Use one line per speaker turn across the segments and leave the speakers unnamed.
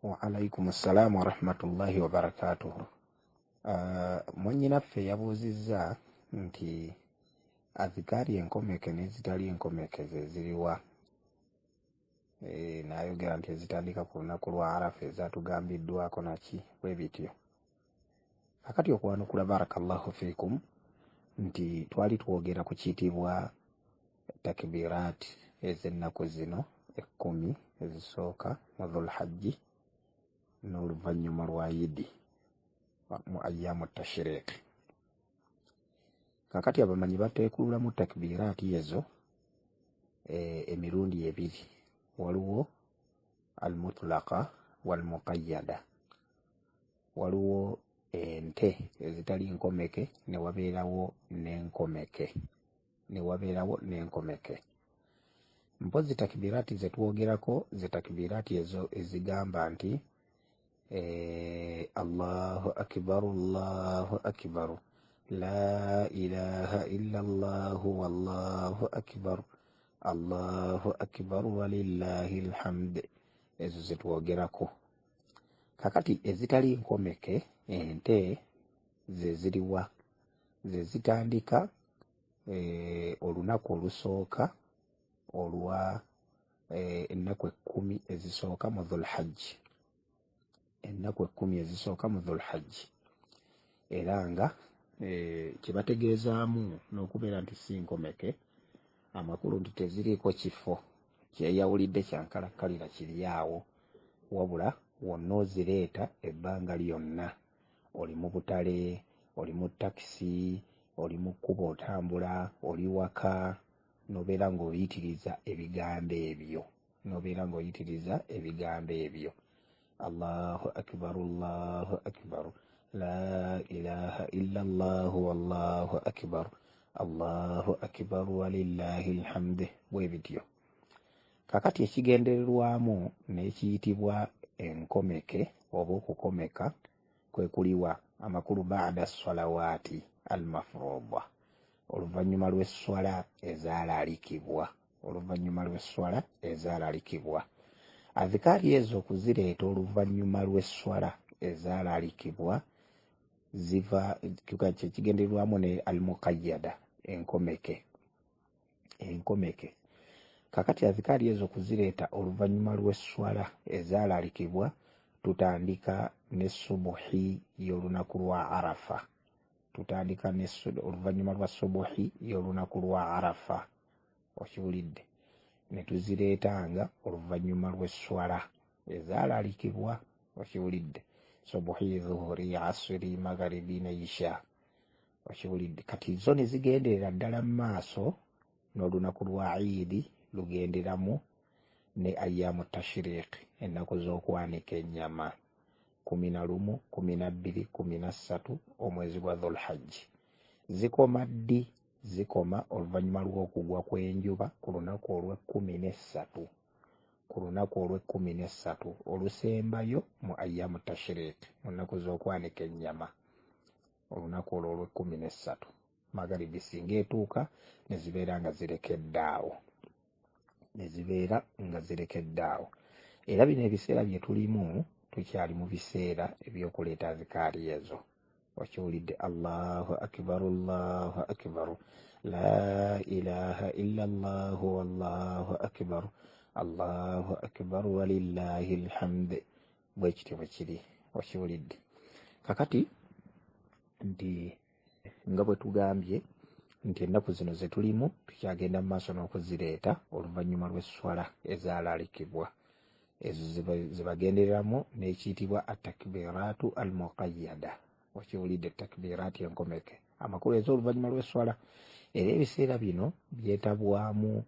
Waalaikum ssalaamu warahmatullahi wabarakatuhu. Mwannyinaffe yabuuzizza nti adhikaari enkomeke n'ezitali enkomeke ze ziriwa? N'ayogera nti ezitandika ku lunaku lwa Arafa ezatugambiddwako naki bwe bityo. Kakati okwanukula, barakallahu fiikum, nti twali twogera ku kiyitibwa takbiraat ez'ennaku zino 10 ezisooka mu Dhulhajji n'oluvannyuma lwa Yidi mu ayyamu tashriq. Kakati abamanyi bateekululamu takbiraati ezo emirundi ebiri, waliwo almutlaqa walmuqayyada, waliwo ente ezitali nkomeke ne wabeerawo n'enkomeke, ne wabeerawo n'enkomeke. Mpozzi takbiraati ze twogerako ze takbiraati ezo ezigamba nti Allahu akbar, Allahu akbar, la ilaha illa Allahu wallahu akbar, Allahu akbar walillahi alhamd. Ezo ze twogerako. Kakati ezitali nkomeke ente ze ziriwa? Ze zitandika olunaku olusooka olwa ennaku 10 ezisooka mu Dhulhajji, ennaku 10 ezisooka mu Dhulhajji. Era nga kyebategeezaamu n'okubeera nti si nkomeke, amakulu nti teziriiko kifo kyeyawulidde kyankalakkalira kiri awo, wabula wonna ozireeta ebbanga lyonna, oli mu butale, oli mu takisi, oli mu kkubo otambula, oli waka, n'obeera ng'oyitiriza ebigambo ebyo, n'obeera ng'oyitiriza ebigambo ebyo. Allahu akbar, Allahu akbar, la ilaha illa Allahu wallahu akbar, Allahu akbar walillahi alhamd, bwe bityo. Kakati ekigendererwamu n'ekiyitibwa enkomeke oba okukomeka kwe kuliwa? Amakulu baada salawaati almafruda, oluvannyuma lw'esswala ezaalaalikibwa, oluvannyuma lw'esswala ezaalaalikibwa. Adhikaari ezo okuzireeta oluvannyuma lw'esswala ezaalaalikibwa ziva kyekigendererwamu ne almuqayyada, enkomeke, enkomeke. Kakati adhikaari ezo okuzireeta oluvannyuma lw'esswala ezaalaalikibwa, tutandika ne subuhi y'olunaku lwa Arafa, tutandika ne oluvannyuma lwa subuhi y'olunaku lwa Arafa, okiwulidde, ne tuzireetanga oluvannyuma lw'esswala ezaalaalikibwa, okiwulidde, subuhi, zuhuri, asiri, magharibi ne isha, okiwulidde. Kati zo ne zigenderera ddala mu maaso n'olunaku lwa Iidi lugenderamu ne ayyamu tashriq, ennaku z'okwanika ennyama 11, 12, 13 omwezi gwa Dhulhajji. Zikoma ddi? Zikoma oluvannyuma lw'okugwa kw'enjuba ku lunaku olw'ekkumi n'essatu, ku lunaku olw'ekkumi n'essatu olusembayo mu ayyamu tashriq, mu nnaku z'okwanika ennyama, olunaku olwo olw'ekkumi n'essatu magharibi singa etuuka ne zibeera nga zirekedde awo, ne zibeera nga zirekedde awo. Era bino ebiseera bye tulimu tukyali mu biseera eby'okuleeta adhikaari ezo, okiwulidde, Allahu akbar, Allahu akbar, la ilaha illa Allahu wallahu akbar, Allahu akbar walillahi alhamd, bwe kityo bwe kiri, okiwulidde. Kakati nti nga bwe tugambye nti ennaku zino ze tulimu tukyagenda mu maaso n'okuzireeta oluvannyuma lw'esswala ezaalaalikibwa, ezo zibagendereramu n'ekiyitibwa atakbiraatu almuqayyada, okiwulidde, takbiraati enkomeke, amakulu ez'oluvannyuma lw'esswala. Era ebiseera bino byetabwamu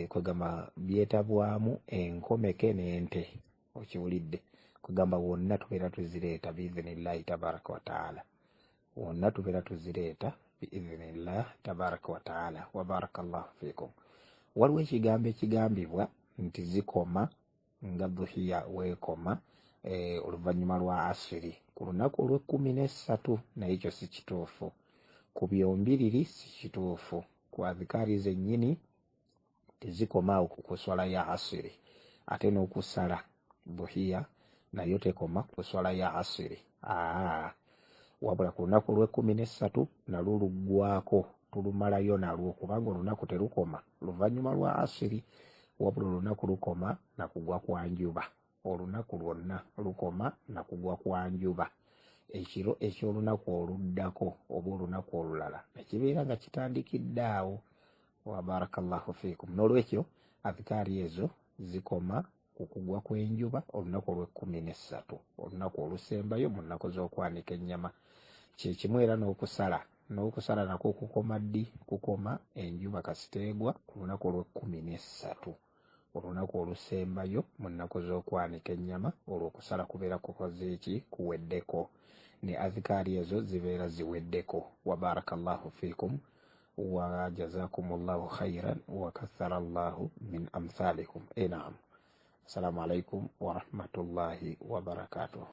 kwegamba byetabwamu enkomeke n'ente, okiwulidde, kwegamba wonna tubeera tuzireeta biidhinillahi tabaraka wataala, wonna tubeera tuzireeta biidhinillah tabaraka wataala. Wa barakallahu fiikum. Waliwo ekigambo ekigambibwa nti zikoma nga dhuhiya weekoma oluvannyuma lwa asiri ku lunaku olw'ekkumi n'essatu, naye ekyo si kituufu. Ku byombiriri si kituufu. Ku adhikaari zennyini tezikoma awo ku swala ya asiri, ate n'okusala dhuhiya Nayo tekoma ku swala ya asiri, aa wabula ku lunaku olw'ekkumi n'essatu nalwo luggwako, tulumalayo nalwo, kubanga olunaku terukoma luvannyuma lwa asiri, wabula olunaku lukoma nakugwa kwa njuba. Olunaku lwonna lukoma nakugwa kwa njuba. Ekiro eky'olunaku oluddako oba olunaku olulala nekibeera nga kitandikidde awo. Wa barakallahu fiikum. N'olwekyo adhikaari ezo zikoma ku kugwa kw'enjuba olunaku olw'ekkumi n'essatu, olunaku olusembayo mu nnaku z'okwanika ennyama. Kyekimu era n'okusala, n'okusala nakwo kukoma ddi? Kukoma enjuba kasita egwa ku lunaku olw'ekkumi n'essatu, olunaku olusembayo mu nnaku z'okwanika ennyama. Olwo okusala kubeera kukoze ki? Kuweddeko, ne adhikaari ezo zibeera ziweddeko. Wa barakallahu fiikum wa jazakumullahu khairan wa kathara llahu min amthalikum. Enam, assalamu alaikum warahmatullahi wabarakatuh.